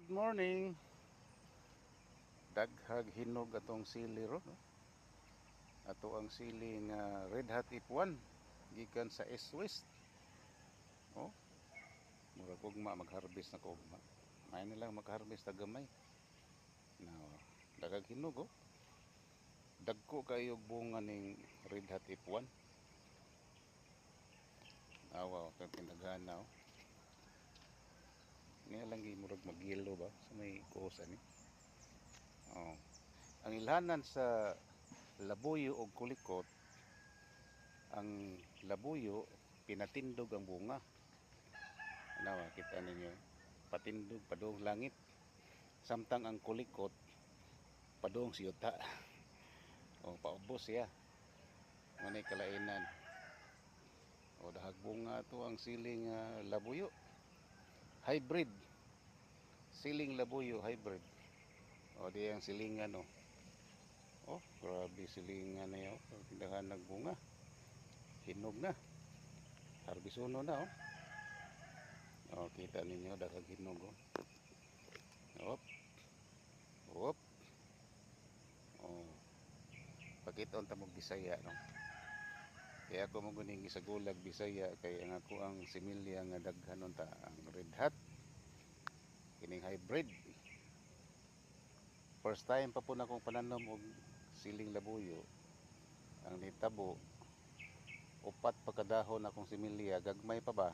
Good morning. Daghag hinog atong sili ron, no? Ato ang sili nga Red Hot F1 gikan sa East West. Oh. Murag ugma mag-harvest na ko ugma. May na lang mag-harvest ta gamay. Now, daghag hinog, oh. Dagko kayo bunga ning Red Hot F1. Awa, kay pinagana, oh. Niya lang gi murag magyelo ba sa may kusa ni. Oh. Ang ilhanan sa labuyo og kulikot, ang labuyo pinatindog ang bunga. Ano, kita ninyo, patindog padung langit. Samtang ang kulikot padung siyuta. O paubos siya. Manay kalainan. O dahag bunga to ang siling labuyo. Hybrid. Siling labuyo hybrid. O di ang silingan, oh. Oh, grabe silingan na yun. Daghan nagbunga. Hinog na. Harbisuno na, oh. Oh, kita ninyo daghang hinog, oh. Op. Op. Oh. Pakita unta mo Bisaya, no. Kaya ako mo guning gisagulag Bisaya kay ang ako ang similya nga daghan unta ang Red Hot kining hybrid. First time pa po na akong pananom og siling labuyo. Ang nitabo, upat pa kadahon akong similya, gagmay pa ba?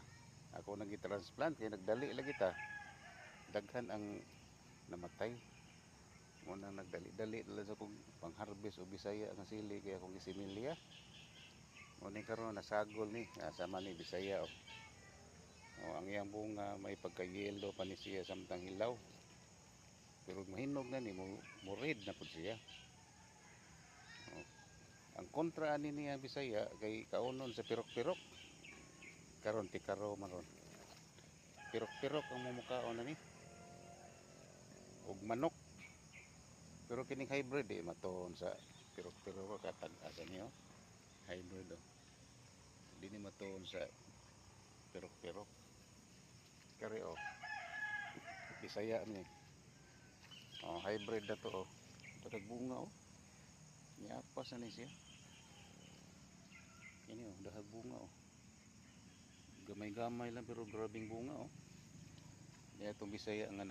Ako nang transplant kay nagdali lagi ta. Daghan ang namatay. Muna nagdali-dali lang sa kong pangharvest og Bisaya nga sili kay akong gisimilya. Mo ni karon nasagol ni, sama ni Bisaya, oh. Oh, ang iyang bunga may pagka-yellow pa ni siya samtang hilaw. Pero mahinog na ni mo, mo red na pud siya. Oh. Ang kontra ani niya Bisaya kay kaunon sa pirok-pirok. Karon tikaro maron. Pirok-pirok ang mumukaon na ni. Og manok. Pero kining hybrid di matuon sa pirok-pirok, katag-asa niyo. Hybrid, oh. Di ni matuon sa pirok-pirok. Kari, oh. Bisaya ni. Oh, hybrid na to, oh. Daghag bunga, oh. Niapas na ni siya. Kini, oh, dahag bunga, oh. Gamay-gamay lang pero grabing bunga, oh. Niya itong Bisaya nga